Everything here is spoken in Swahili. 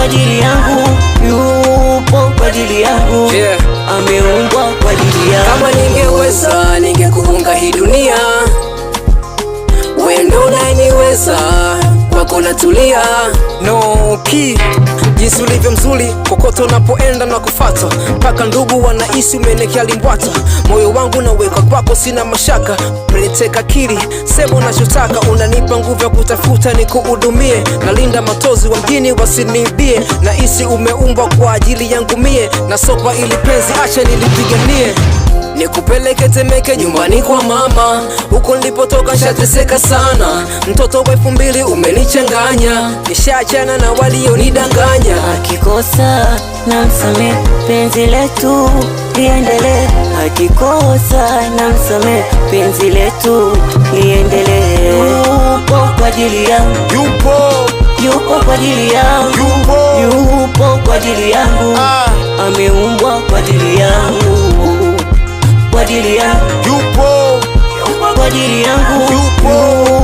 ajili yangu, yupo kwa ajili yangu, ameumbwa kwa ajili yangu. Kama ningeweza ningekuunga hii dunia, wewe ndo unayeniweza, kwako natulia. No key jinsi ulivyo mzuri, kokote unapoenda na kufata, mpaka ndugu wanahisi umenekea limbwata. Moyo wangu naweka kwako, sina mashaka, umeniteka akili, sema unachotaka, unanipa nguvu ya kutafuta nikuhudumie, nalinda matozi wa mjini wasiniibie, nahisi umeumbwa kwa ajili yangu mie, na sopa ili penzi acha nilipiganie, nikupeleke Temeke nyumbani kwa mama, huko nilipotoka nishateseka sana. Mtoto wa 2000 umenichanganya, nishaachana na walionidanganya. Akikosa namsamehe, penzi letu liendelee. Akikosa namsamehe, penzi letu liendelee. Yupo kwa ajili yangu, Yupo, yupo kwa ajili yangu, yupo, yupo kwa ajili yangu, ameumbwa kwa ajili yangu, kwa ajili yangu, yupo, kwa ajili yangu, yupo.